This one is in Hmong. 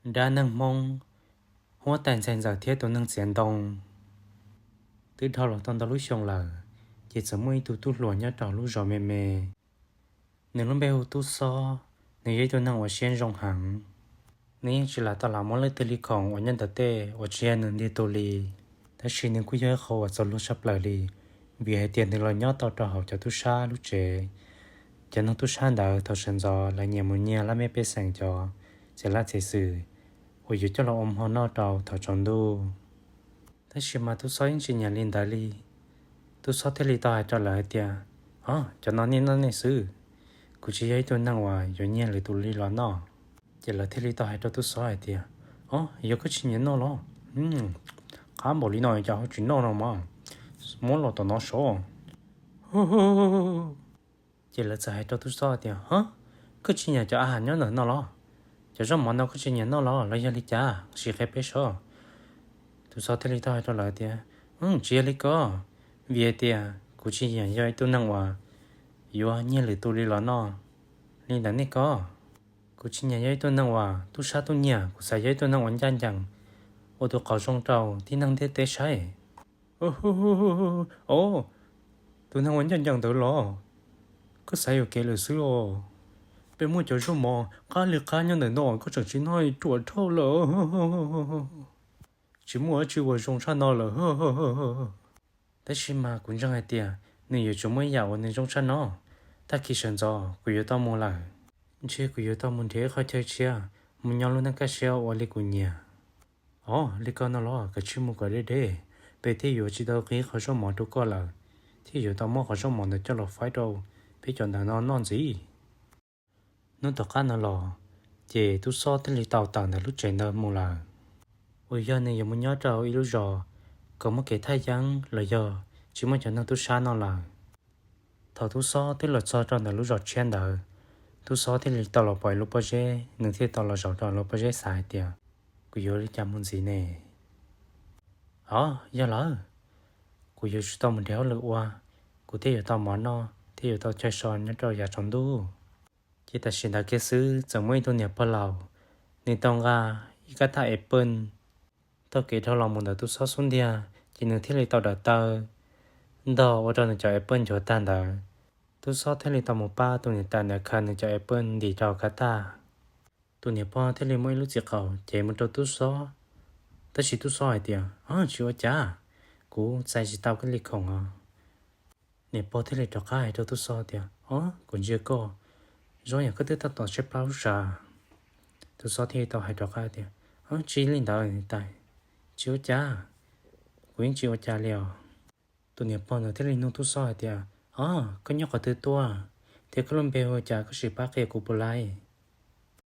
Dab neeg Hmoob, huab tais ntxhais ntxawm thiab tus neeg txiav ntoo. Twb dhau los tau ntau lub xyoo lawm, ces txawm muaj ib tug tub hluas nyob rau lub zos me me. Nws lub npe hu Tub Xob, nws yog ib tug neeg uas siab zoo heev. Nws yeej tsis lam tau lam muab leej twg li khoom uas nyob ntawm tej uas tsis yog nws ntiag tug li. Tab sis nws kuj yog ib qho uas txaus luag tshaj plaws li, vim hais tias nws los nyob tau rau hauv cov tub sab lub tsev. Cov neeg tub sab ntawd thaum sawv ntxov lawv nyiam mus nyiag laj mej pej xeem cov txiv laj txiv xwm uas yuav coj los ua hmo noj rau thaum tsaus ntuj. Tab sis mas Tub Xob yeej tsis nyiam li ntawd li. Tub Xob thiaj li tau hais rau lawv hais tias, O, cov no nej noj nej xwb, kuv tsis yog ib tug neeg uas yuav nyiag lwm tus li los noj. Ces lawv thiaj li tau hais rau Tub Xob hais tias, O, yog koj tsis nyiam noj los? Qab npaum li no cas ho tsis noj no mas, muab los tom no sov. Ces lawv txawm hais rau Tub Xob tias, O, koj tsis nyiam cov a has nyob ntawm no los? Cov zaub mov no koj tsis nyiam noj los, los yog li cas? Sim qhia peb sov. Tub Xob thiaj li tau hais rau lawv tias, Tsis yog li ko, vim hais tias kuv tsis nyiam yog ib tug neeg uas yuav nyiag lwm tus li los noj li ntawm nej ko. Kuv tsis nyiam yog ib tug neeg uas tub sab tub nyiag, kuv xav yog ib tug neeg uas ncaj ncees, ua tus qauv zoo rau tib neeg ntiaj teb saib. O, tus neeg uas ncaj ncees ntawd los, koj xav yuam kev lawm xwb los? Peb muaj cov zaub mov qab li qab nyob ntawm no, koj tseem tsis noj ruam dhau lawm. Tsis muaj dab tsi uas zoo tshaj no lawm. Tab sis mas kuv ntseeg hais tias nws yuav tsum muaj ib yam uas nws zoo tshaj no. Tag kis sawv ntxov kuv yuav tau mus lawm, ntshe kuv yuav tau mus nrhiav ib qhov chaw tshiab mus nyob lub neej kaj siab ua li kuv nyiam. O, li ko no los, kav tsij mus kom deb deb, peb thiaj yuav tsis tau qhib qhov zaub mov rau koj lawm, thiaj yuav tau muab qhov zaub mov ntawd coj los faib rau peb cov ntawm no noj ntxiv. Hnub tom qab no los, ces Tub Xob thiaj li tau tawm ntawm lub tsev ntawd mus lawm, uas yog nws yuav mus nyob rau ib lub zos kom muaj kev thaj yeeb los yog tsis muaj cov neeg tub sab no lawm. Thaum Tub Xob twb los txog rau ntawm lub zos tshiab ntawd, Tub Xob thiaj li tau los pom ib lub pob zeb, nws thiaj tau los zaum rau lub pob zeb xav hais tias, Kuv yuav ua li cas mus ntxiv ne? O, yog lawm, kuv yuav tsum tau mus nrhiav hauj lwm ua, kuv thiaj yuav tau mov noj thiab yuav tau chaw so nyob rau yav tsaus ntuj. Ces tam sim ntawd kiag xwb txawm muaj ib tug niam pog laus, nws tau nqa ib kab thaj apple taug kev dhau los mus ntawm Tub Xob xub ntiag, ces nws thiaj li tau dawm taw ntog ua rau nws cov apple nchuav tag ntawd. Tub Xob thiaj li tau mus pab tus niam tais ntawd khaws nws cov apple ntim rau kab thaj. Tus niam pog thiaj li muab ib lub txiv qaub cev mus rau Tub Xob, tab sis Tub Xob hais tias, O, tsis ua cas, kuv txais tsis tau koj li khoom os. Niam pog thiaj li rov qab hais rau Tub Xob tias, O, kuv ntsia koj zoo yam koj twb tab tom tshaib plab huv si. Tub Xob thiaj li tau hais rov qab tias, O, tsis li ntawd niam tais, tsis ua cas, kuv yeej tsis ua cas li os. Tus niam pog ntawd thiaj li nug Tub Xob hais tias, O, koj nyob qhov twg tuaj, thiab koj lub npe hu ua cas, koj sim pab qhia kuv puas laij?